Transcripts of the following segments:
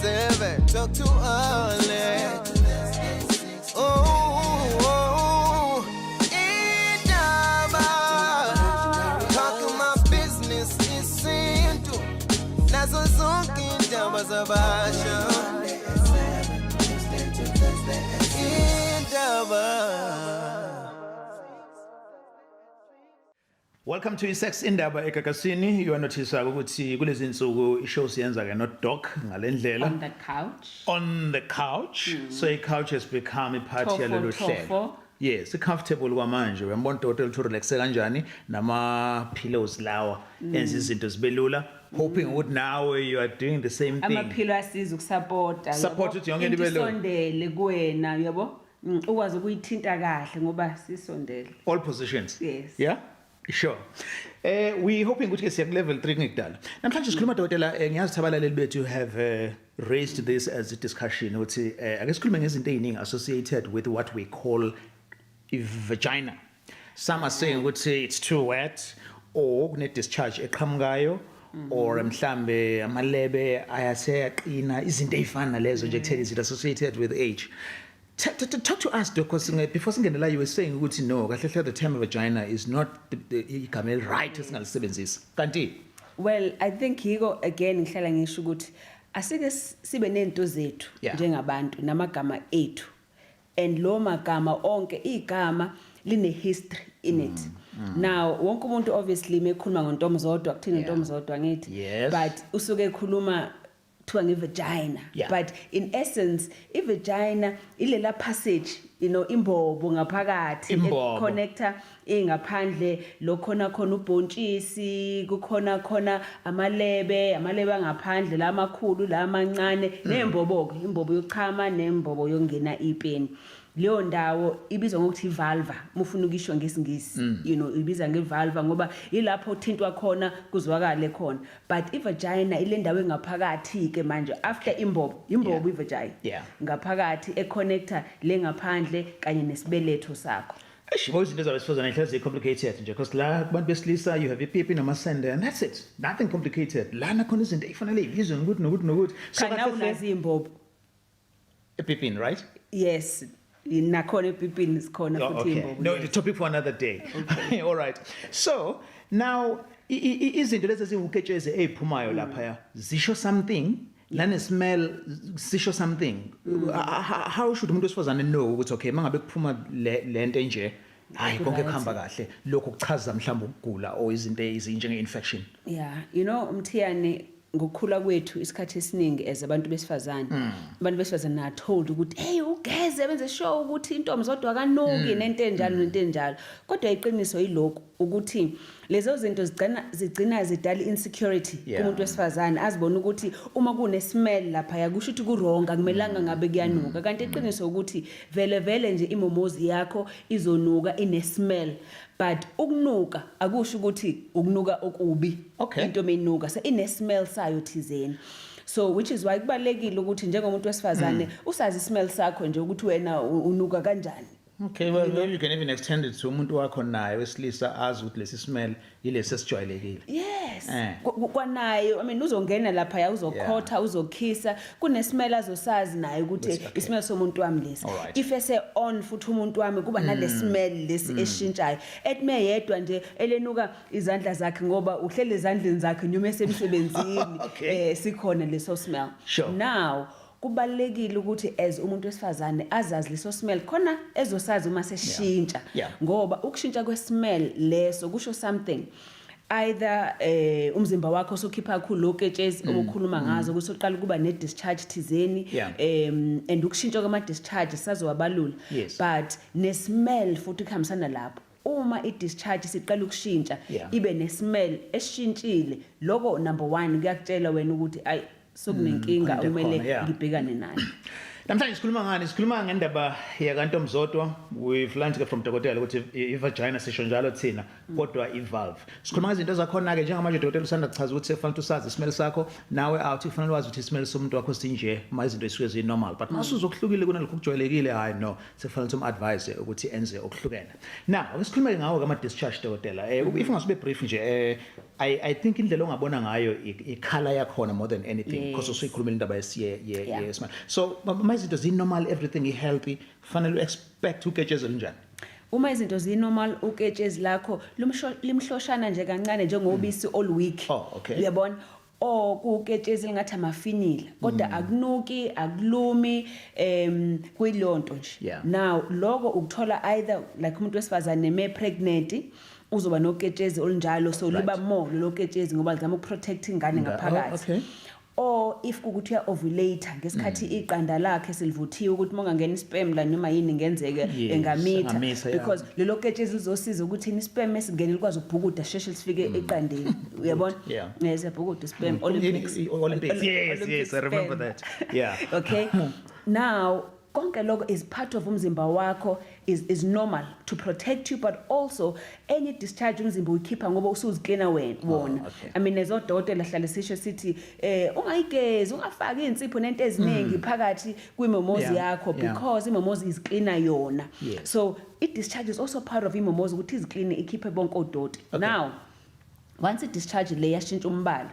7. Talk to Alex. Oh, indaba. Talking my business isintu. Nazo zonke indaba zabasha. Indaba. Welcome to iSex Indaba eGagasini. You notice ukuthi kulezi insuku ishow siyenza ke no Doc ngalendlela. On the couch. On the couch. So i couch has become ipart Tofo, yalolu hlelo. tofo. Yes, comfortable kwamanje. Uyambona udokotela ukuthi relaxe kanjani nama pillows lawa enza izinto zibelula, hoping ukuthi nawe you are doing the same thing. Amaphilo asiza ukusupporta. Support ukuthi yonke into ibe lula. Isondele kuwena, uyabo? Ukwazi ukuyithinta kahle ngoba sisondele. All positions. Yes. Yeah? Sure. We hoping ukuthi ke siya ku level 3 ngekudala. Namhlanje sikhuluma, dokotela, ngiyazi ukuthi abalaleli bethu have raised this as a discussion ukuthi ake sikhulume ngezinto eziningi associated with what we call i vagina. Some are saying ukuthi it's too wet or kune discharge eqhamukayo or mhlambe amalebe ayaseyaqina, izinto ezifana nalezo nje kutheni izinto associated with age. Talk to us, Doc, because before singene la you were saying ukuthi no, kahle hle the term vagina is not the igama eli right esingalisebenzisa. Kanti Well, I think yiko again ngihlala ngisho ukuthi asike sibe nento zethu njengabantu namagama ethu. And lo magama onke, igama line history in it. Now wonke umuntu obviously mekhuluma ngontomzodwa kuthini, ntomzodwa ngithi, but usuke ekhuluma kuthiwa ngevagina, but in essence ivagina ilela passage, imbobo ngaphakathi. Imbobo. Connector ingaphandle lokhona khona ubhontshisi, kukhona khona amalebe, amalebe angaphandle la amakhulu, la amancane, nembobo ke, imbobo yokuchama nembobo yokungena ipeni. Leyo ndawo ibizwa ngokuthi ivulva mufuna ukisho ngesiNgisi, ibiza ngevulva ngoba ilapho uthintwa khona kuzwakale khona, but ivagina ile ndawo engaphakathi ke manje after imbobo, imbobo, ivagina ngaphakathi econnector le ngaphandle kanye nesibeletho sakho. Eish, ngoba izinto zabesifazane zihlezi zi-complicated nje, because la kubantu besilisa you have ipipi namasende and that's it. Nothing complicated. Lana khona izinto ey'fanele y'bizwe ngokuthi nokuthi nokuthi. So Khona kahle hle- unazo iy'mbobo. Epipini, right? Yes, nakhona epipini sikhona Oh, futhi iy'mbobo. No, Yes. the topic for another day. All right. So now izinto lezi eziwuketshezi eziphumayo lapha zisho something, nane smell sisho something. How should umuntu wesifazane know ukuthi okay, mangabe kuphuma le lento enje, hayi, konke kuhamba kahle, lokho kuchaza mhlawumbe ukugula or izinto ezinjenge infection? Yeah, Mthiyane, ngokukhula kwethu isikhathi esiningi as abantu besifazane, abantu besifazane are told ukuthi hey, ugeze, benze sure ukuthi intombi zodwa kanuki, nento enjalo nento enjalo, kodwa iqiniso yilokhu ukuthi lezo zinto zigcina zidala insecurity kumuntu wesifazane, azibona ukuthi uma kune smell lapha yakusho ukuthi ku wrong, akumelanga ngabe kuyanuka, kanti iqiniso ukuthi vele vele nje imomozi yakho izonuka, ine smell, but ukunuka akusho ukuthi ukunuka okubi. Into meyinuka se ine smell sayo thizeni, so which is why kubalekile ukuthi njengomuntu wesifazane usazi ismell sakho nje ukuthi wena unuka kanjani. Okay, well, maybe you can even extend it to umuntu wakho naye wesilisa, azi ukuthi lesi smell yilesi esijwayelekile. Yes. Kwanayo, I mean, uzongena lapha ya uzokhotha, uzokhisa, kunesmell azosazi naye ukuthi ismell somuntu wami lesi. If ese on futhi umuntu wami kuba nale smell lesi eshintshayo. Ethi meyedwa nje elenuka izandla zakhe ngoba uhlele ezandleni zakhe noma esemsebenzini, sikhona leso smell. Now kubalekile ukuthi as umuntu wesifazane azazi leso smell khona ezosazi uma seshintsha, ngoba ukushintsha kwesmell leso kusho something, either umzimba wakho usukhipha kakhulu loketshezi obukhuluma ngazo, ukuthi uqala kuba ne discharge thizeni, and ukushintsha kwama discharge sazowabalula, but ne smell futhi kuhambisana lapho. Uma i discharge siqala ukushintsha, ibe ne smell eshintshile, lokho number 1 kuyakutshela wena ukuthi ay, sokunenkinga Khona into okumele ekhona, yeah. ngibhekane nayo. Namhlanje sikhuluma ngani? Sikhuluma ngendaba yakantomzodwa. We've learned ke from dokotela ukuthi i-vagina sisho njalo thina, kodwa i-vulva. Sikhuluma ngezinto zakhona ke njengamanje. Dokotela usanda kuchaza ukuthi kufanele usazi ismell sakho, nawe out kufanele wazi ukuthi ismell somuntu wakho sinje uma izinto zisuke zi-normal, but mase uzokuhlukile kunalokho okujwayelekile, hayi no, sekufanele um-advise ukuthi enze okuhlukene. Now ake sikhulume ngawo kama discharge, dokotela. If ungasube brief nje, I think indlela ongabona ngayo i-color yakhona more than anything, because usuyikhulumela indaba yesi ye So ma izinto zi-normal, everything i-healthy, fanele u-expect uketshezi olunjani? Uma izinto zinormal, uketshezi lakho limhloshana nje kancane njengobisi olu-weak. Oh, okay. Uyabona, or kuketshezi lingathi amafinyila, kodwa akunuki, akulumi, kuyilonto nje. Now lokho ukuthola either like umuntu wesifazane me pregnant uzoba noketshezi olunjalo, so liba more lelo ketshezi ngoba lizama ukuprotect ingane ngaphakathi. Or if kukuthi uya ovulate ngesikhathi iqanda lakhe silivuthiwe, ukuthi mongangena isperm la noma yini ngenzeke engamitha, Engamitha, yeah. because lelo ketshezi lizosiza ukuthi isperm esingene likwazi ukubhukuda sheshe lisifike eqandeni, uyabona? Yeah. Yes, yabhukuda isperm, Olympics. Olympics. Yes. Olympic Yes, I remember sperm. that, yeah. Okay, now konke lokho is part of umzimba wakho, is normal to protect you, but also any discharge umzimba uyikhipha ngoba usuziklina wena wona. I mean, nezodokotela hlale sisho sithi ungayigezi, ungafaki insipho nento eziningi phakathi kwimomozi yakho, because imomozi iziklina yona. So i discharge is also part of imomozi ukuthi izikline, ikhiphe bonke odoti. Now once i-discharge le yashintsha umbala,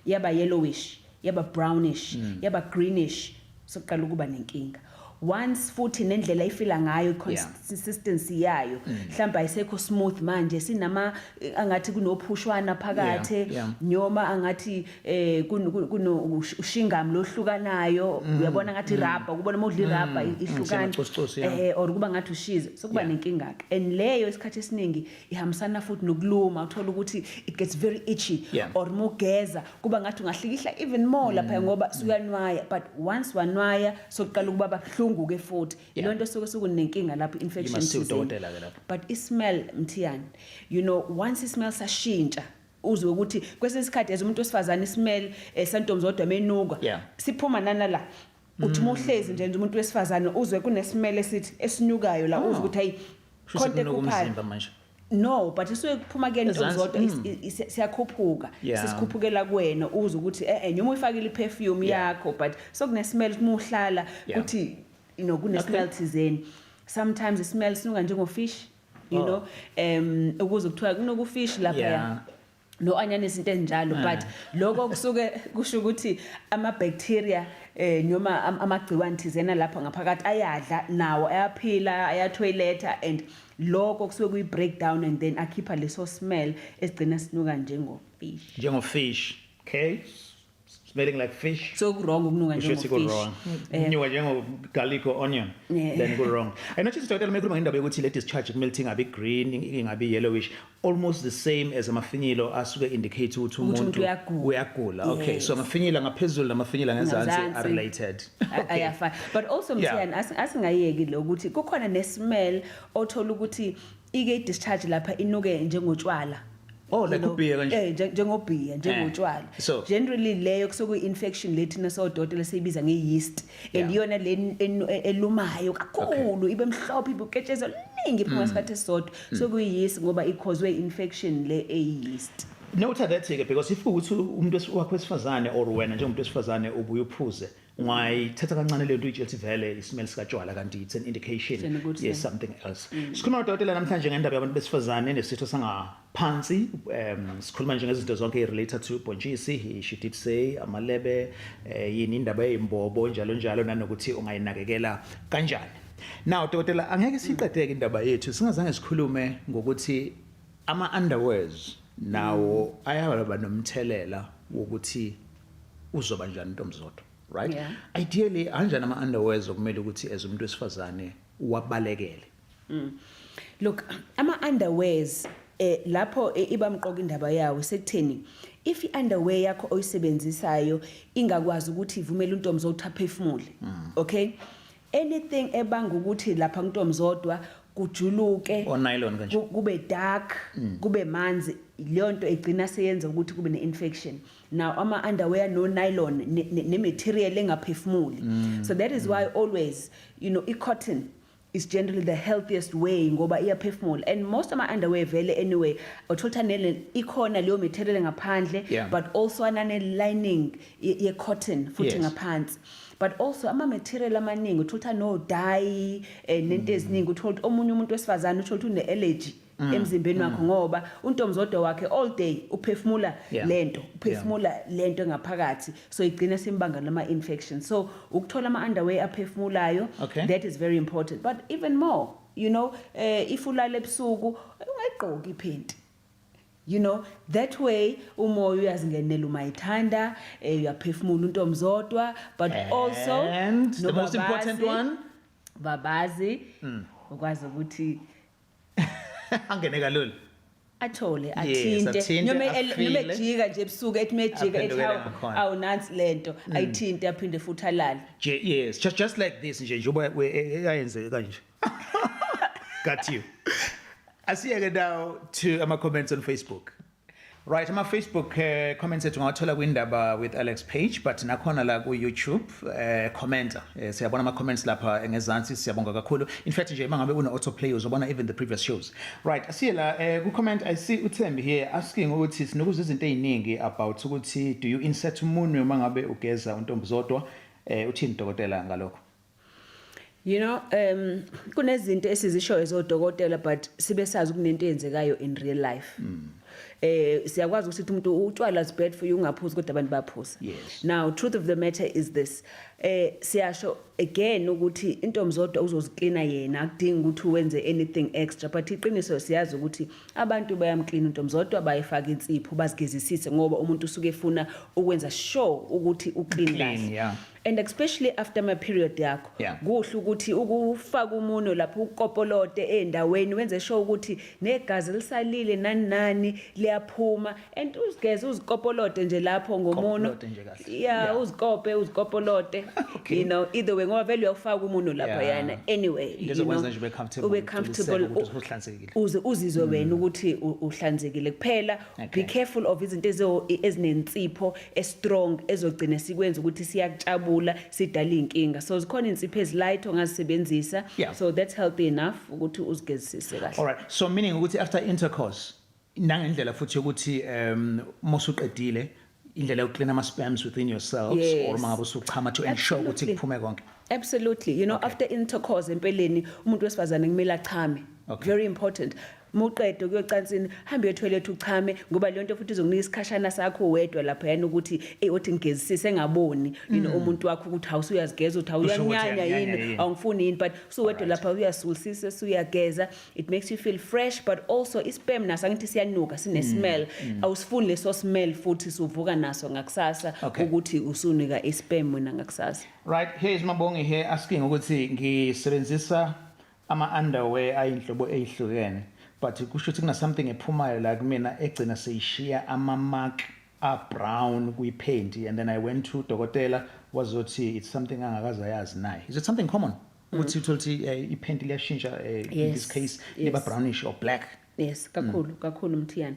yaba yellowish, yaba brownish, yaba greenish, sokuqala ukuba nenkinga. Once futhi nendlela ifila ngayo, consistency yayo mhlawumbe ayisekho smooth manje, sinama angathi kunophushwana phakathi, noma angathi kuno ushingam lohlukanayo, uyabona, ngathi rubber, kubona uma udla irubber ihlukana. Siyamacosucosu, yeah. Or kuba ngathi ushize, sokuba nenkinga ke, and leyo isikhathi esiningi ihambisana futhi nokuluma, uthola ukuthi it gets very itchy, or mugeza kuba ngathi ungahlikihla even more lapha ngoba suyanwaya. But once wanwaya, sokuqala ukuba babuhlungu ke futhi. Leyo nto suke sukunenkinga lapho, infection You must see thizeni. Udokotela ke lapho. But ismell, Mthiyane, once ismell sashintsha, uzwe ukuthi kwesinye isikhathi as umuntu wesifazane ismell santomzodwa menuka siphuma nana la, uthi uma uhlezi nje nje umuntu wesifazane uzwe kunesmell esithi esinukayo la, uzwe ukuthi hayi, Shuthi khonto kunuka ekhuphayo. Umzimba manje. No, but isuke kuphuma kuyena Ezansi, zodwa, siyakhuphuka, sesikhuphukela kuwena, uzwe ukuthi noma uyifakile iperfume yakho, but sokunesmell uma uhlala kuthi kunesmell thizeni. Sometimes ismell sinuka njengo fish, you know, ukuze kuthiwa kunoku fish lapha, no anyanisi, into enjalo, but lokho kusuke kusho ukuthi ama bacteria noma amagciwane thizena lapha ngaphakathi ayadla nawo, ayaphila, ayatoileta, and lokho kusuke kuyi breakdown and then akhipha leso smell esigcina sinuka njengo fish. Njengo fish, okay, smelling like fish. So ku wrong ukunuka Kusho njengo ukuthi ku fish. wrong kunuka njengo garlic or onion, then ku wrong. I noticed, dokotela, mekhuluma ngendaba yokuthi le discharge kumele ukuthi ingabi green, ingabi yellowish, almost the same as amafinyilo asuke indicate ukuthi ukuthi umuntu umuntu uyagula. Uyagula, okay. So amafinyila ngaphezulu namafinyila ngezansi Ngazansi. are related. Ayafana, but also Mthiyane, asingayeki lo ukuthi kukhona nesmell othola ukuthi ike discharge lapha inuke njengotshwala. Oh, like You know, ubhiya kanje? Njengobhiya, njengotshwala. Generally leyo kusuke infection lethina sodokotela siyibiza nge-yeast, and iyona le elumayo kakhulu, ibe mhlophe, ibe uketshezi oluningi, iphuma isikhathi esisodwa. So kuyi-yeast ngoba i-cause infection le eyi-yeast. Note that ke, because if ukuthi umuntu wakho wesifazane or wena njengomuntu wesifazane ubuye uphuze, ungayithatha kancane lento, uyitshela ukuthi vele ismell sikatshwala, kanti it's an indication Sena ukuthi- yes, something else. Sikhuluma nodokotela namhlanje ngendaba yabantu besifazane nesitho sangaphansi. Sikhuluma nje ngezinto zonke related to bhontshisi. She did say amalebe, yini indaba yeyimbobo, njalo njalo, nanokuthi ungayinakekela kanjani. Now dokotela, angeke siqedeke indaba yethu singazange sikhulume ngokuthi ama underwears nawo ayaba nomthelela wokuthi uzoba njani ntombizodwa, right? Yeah. Ideally, anjani ama underwears okumele ukuthi as umuntu wesifazane wabalekele? Look, ama underwears lapho iba mqoka indaba yawo sekutheni if i-underwear yakho oyisebenzisayo ingakwazi ukuthi ivumele untombi ukuthi aphefumule, okay, anything ebanga ukuthi lapha kuntomzodwa kujuluke, O nylon kanje. Kube dark, kube manzi, leyo nto egcina seyenza ukuthi kube ne-infection. Now ama underwear no nylon ne material engaphefumuli, so that is why always i-cotton is generally the healthiest way ngoba iyaphefumula. And most ama underwear vele anyway uthola nele ikhona leyo material ngaphandle, but also anane lining ye cotton futhi ngaphansi. But also ama material amaningi uthola no dye nento eziningi, uthola ukuthi omunye umuntu wesifazane uthola ukuthi une allergy. Emzimbeni wakho, ngoba untomzodwa wakhe all day uphefumula lento, uphefumula lento engaphakathi, so igcina simbanga nama infections. So ukuthola ama underwear aphefumulayo, that is very important. But even more, if ulala ebusuku ungayigqoki iphenti. That way umoya uyazingenela uma ithanda, uyaphefumula untomzodwa, but also And the most important one? Babazi ukwazi ukuthi angene kalula. Athole, athinte, athinte, noma noma afile. ejika nje ebusuku, ethi mejika ethi Aphendukele hawu, ngakhona. Awu, nansi lento, ayithinte, aphinde futhi alale. Nje, yes, just like this nje, njengoba ayenze kanje. Got you. Asiyeke now to ama comments on Facebook. Right, ama Facebook comments ethu ngawathola kwindaba with Alex page, but nakhona la ku YouTube commenta. Siyabona ama comments lapha ngezansi, siyabonga kakhulu. In fact nje mangabe une autoplay uzobona even the previous shows. Right, asiye la ku comment. I see uThembi here asking ukuthi sinukuza izinto eziningi about ukuthi do you insert umunwe uma ngabe ugeza untombizodwa? Uthini dokotela ngalokho? Kunezinto esizishoyo ezodokotela, but sibe sazi kunento eyenzekayo in real life. Siyakwazi ukuthi umuntu, utshwala is bad for you, ungaphuzi, kodwa abantu bayaphuza. Now, truth of the matter is this. Siyasho again ukuthi intomzodwa uzoziklina yena, akudingi ukuthi wenze anything extra, but iqiniso siyazi ukuthi abantu bayamklina untomzodwa, bayifaka insipho, bazigezisise, ngoba umuntu usuke efuna ukwenza sure ukuthi uclean Clean, kahle. And especially after my period yakho, kuhle ukuthi ukufaka umuno lapho, ukopolote endaweni, wenze sure ukuthi negazi lisalile nani nani liyaphuma, and uzigeze, uzikopolote nje lapho ngomuno. Kopolote nje kahle. Uzikope, uzikopolote. Either way, ngoba vele uyawufaka umuno lapha yana anyway. Into ezokwenza nje ube comfortable, Ube ugculiseke comfortable, ukuthi uhlanzekile. Uze uzizwe wena ukuthi uhlanzekile kuphela. Be careful of izinto ezinensipho estrong ezogcina sikwenza ukuthi siyakutshabula, sidala inkinga. So zikhona insipho ezilight ongazisebenzisa. So that's healthy enough ukuthi uzigezisise kahle. All right. So meaning ukuthi after intercourse, nangendlela futhi yokuthi mosuqedile, indlela yokuclean ama sperms within yourselves or mangabe usuchama, to ensure ukuthi kuphume konke. Absolutely. After intercourse, empeleni umuntu wesifazane kumele achame. Very important. Muqede kuyocansini, hambe etoilet uchame, ngoba le nto futhi izokunika isikhashana sakho wedwa lapha yana ukuthi hey, othi ngigezisise engaboni umuntu wakho ukuthi awusuyazigeza, uthi Kusho ukuthi awuyanyanya uyanyanya yini, yini. awungifuni yini, but usuwedwa lapha uyasulisisa, usuyageza. It makes you feel fresh, but also isperm naso, angithi siyanuka, sine smell, awusifuni leso smell futhi suvuka naso ngakusasa, ukuthi usunika isperm wena ngakusasa. Right, here is Mabongi here asking ukuthi ngisebenzisa ama underwear ayinhlobo ezihlukene, but kusho ukuthi kuna something ephumayo la kumina egcina seyishiya ama mark a brown kwipaint, and then I went to dokotela, wazothi it's something angakaze ayazi naye. Is it something common ukuthi uthole ukuthi ipaint liyashintsha, in this Yes, case liba brownish or black? Yes, kakhulu kakhulu, Mthiyana.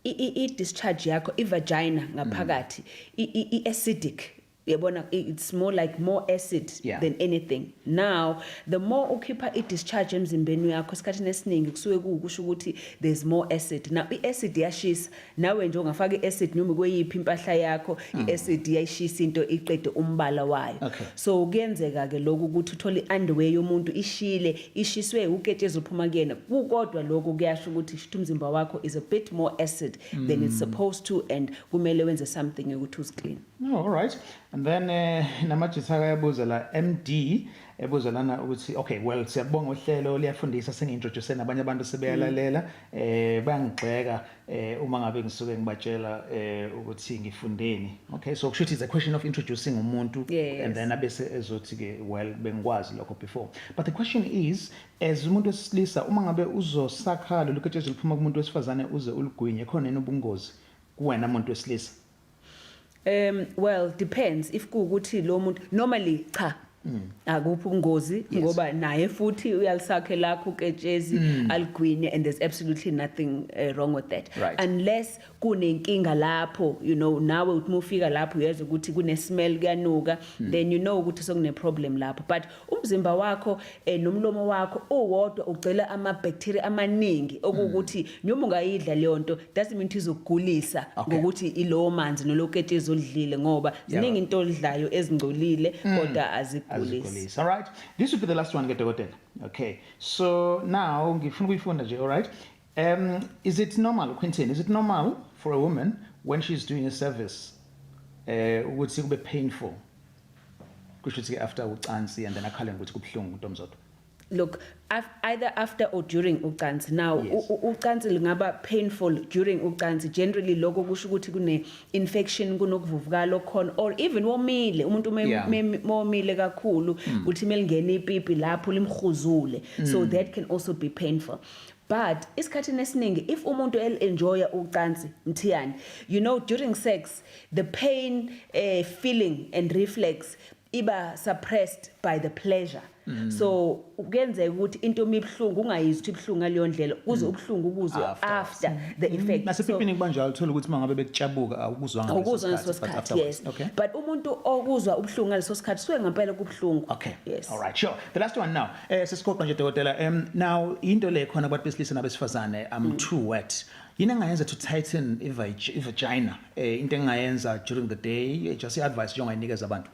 I discharge yakho, i vagina ngaphakathi i acidic. Yabona, it's more like more acid than anything. Now, the more ukhipha i discharge emzimbeni wakho, esikhathini esiningi kusuke kuwukusho ukuthi there's more acid. Now i acid iyashisa. Nawe nje ungafaka i acid noma kweyiphi impahla yakho, i acid iyayishisa into, iqede umbala wayo. So kuyenzeka ke lokhu ukuthi uthole i-underwear yomuntu ishile, ishiswe uketshezi uphuma kuyena. Kukodwa lokhu kuyasho ukuthi shit, umzimba wakho is a bit more acid than it's supposed to, and kumele wenze something ukuthi uziclean. No, all right. And then namajitha ayabuza la, MD ebuza lana ukuthi okay, well, siyabonga, uhlelo liyafundisa, sengiintroduce nabanye abantu sebeyalalela, bayangigxeka uma ngabe ngisuke ngibatshela ukuthi ngifundeni. Okay, so kusho ukuthi it's a question of introducing umuntu and then abese ezothi ke, well, bengikwazi lokho before. But the question is, as umuntu wesilisa, uma ngabe uzosakha lolu ketshezi luphuma kumuntu wesifazane uze ulugwinye, khona yini ubungozi kuwena muntu wesilisa? Well, depends if kuwukuthi lo muntu, normally cha, akuphi ubungozi, ngoba naye futhi uyalisakhe lakho uketshezi, aligwinye, and there's absolutely nothing wrong with that, unless kunenkinga lapho, nawe uthi mufika lapho uyezwa ukuthi kune smell, kuyanuka, then you know ukuthi sokune problem lapho. But umzimba wakho nomlomo wakho uwodwa ugcela ama bacteria amaningi, okuwukuthi noma ungayidla leyo nto doesn't mean ukuthi izokugulisa ngokuthi ilowo manzi noloketshezi olidlile, ngoba ziningi into olidlayo ezingcolile kodwa azikugulisi. Azikugulisi. Azigulisi. All right, this will be the last one ke, dokotela. Okay, so now ngifuna ukuyifunda nje. All right, is it normal, Quentin, is it normal for a woman when she's doing a service ukuthi kube painful, kusho ukuthi after ucansi, and then akhale ngokuthi kubuhlungu, ntomzodwa? Look, either after or during ucansi now. Ucansi lungaba painful during ucansi. Generally lokho kusho ukuthi kune infection, kunokuvuvukala okhona, or even womile umuntu, womile kakhulu uthi melingena ipipi lapho limhuzule, so that can also be painful. But isikhathini esiningi, if umuntu el-enjoya ucansi, Mthiyane, during sex the pain feeling and reflex iba suppressed by the pleasure. So kuyenzeka ukuthi into mibhlungu ungayizwa ukuthi ibhlungu ngaleyo ndlela, kuze ubuhlungu ukuzwe Afterwards. after the effect. So, Nasepipini kubanjalo, uthola ukuthi mangabe bekutshabuka awukuzwanga ngaleso awukuzwa ngaleso sikhathi, but sikhathi, afterwards. Yes. Okay. But umuntu okuzwa ubuhlungu ngaleso sikhathi, suke ngempela kubuhlungu. Okay. Yes. All right, sure. The last one now. Sesiqoqa nje, dokotela. Now into le khona kubantu besilisa nabesifazane, I'm too wet. Yini engayenza to tighten i-vagina? Into engayenza during the day, just i-advice nje ongayinikeza abantu.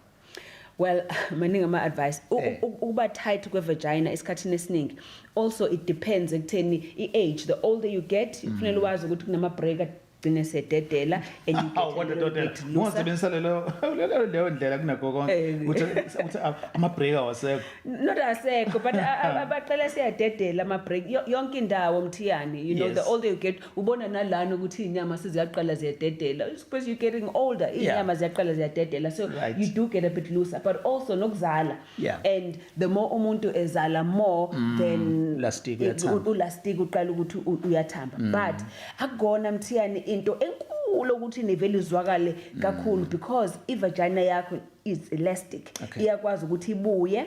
Well, maningi ama-advice. Ukuba tight kwe-vagina esikhathini esiningi also it depends ekutheni i-age. The older you get, kufanele wazi ukuthi kunama-break agcine sededela and you get Awu a kodwa little dokotela, bit looser. ungasebenzisa leyo ndlela kunakho konke. Uthi ama-break awasekho. Not asekho, but abaqala siyadedela ama-break yonke indawo, Mthiyane. The older you get, ubona nalana ukuthi iy'nyama seziyaqala ziyadedela. It's because you're getting older, iy'nyama ziyaqala ziyadedela, so you do get a bit looser. But also nokuzala, and the more umuntu ezala more, then Elastic uyathamba. Ulastic uqala ukuthi uyathamba. But akukona, Mthiyane, into enkulu ukuthi nivele izwakale kakhulu, because i-vagina yakho is elastic. Iyakwazi ukuthi ibuye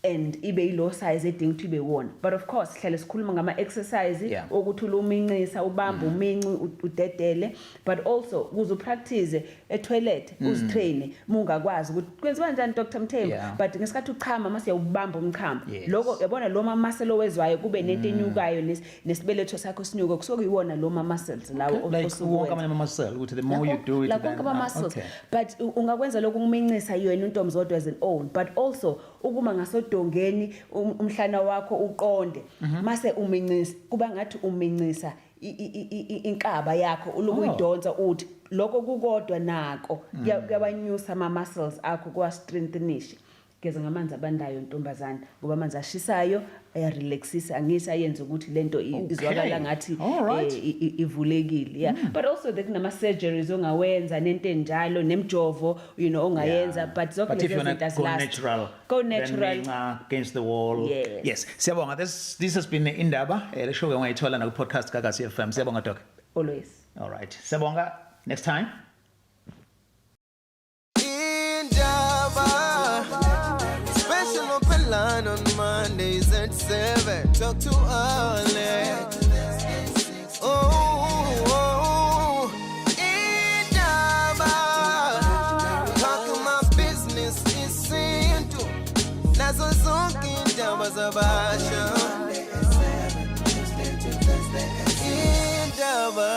and ibe yilo size edinga ukuthi ibe wona. But of course sihlale sikhuluma ngama-exercise ukuthi ulumincisa, ubambe uminci, udedele. But also ukuze upractice etoilet, uzitraine mungakwazi ukuthi kwenziwa kanjani, Dr Mthembu. But ngesikhathi uchama, mase uyawubamba umchamo, lokho yabona lo ma-muscle owezwayo kube nento enyukayo, nesibeletho sakho sinyuka, kusuke kuyiwona lo ma-muscles lawo Like osuke wonke uwenza. amanye ama-muscle, ukuthi the more you do it La then konke ama-muscles. But ungakwenza lokhu ukumincisa yena untomzodwa as an own, but also ukuma ngasodongeni, umhlana wakho uqonde, mase umincisa, kuba ngathi umincisa inkaba yakho, uloku uyidonsa uthi lokho kukodwa nako kuyabanyusa ama-muscles akho, kuwa-strengthenishe. Geza ngamanzi abandayo, ntombazane, ngoba amanzi ashisayo ayarelaxisa, angisi ayenze ukuthi lento izwakala ngathi All right. ivulekile. Yeah, but also there kunama-surgeries ongawenza nento enjalo, nemjovo ongayenza, but zonke But if you lezi wanna zinto go azilast. natural, Go then natural. minca against the wall. Yes. Yes. Siyabonga. This has been Indaba. Le show ungayithola na ku podcast kaGagasi FM. Siyabonga, Doc. Always. All right. Siyabonga. Next time. Indaba. Special open line on Mondays at 7. Talk to Alex. Oh, Indaba. Talking my business isintu. Nazo zonke indaba zabasha. Indaba.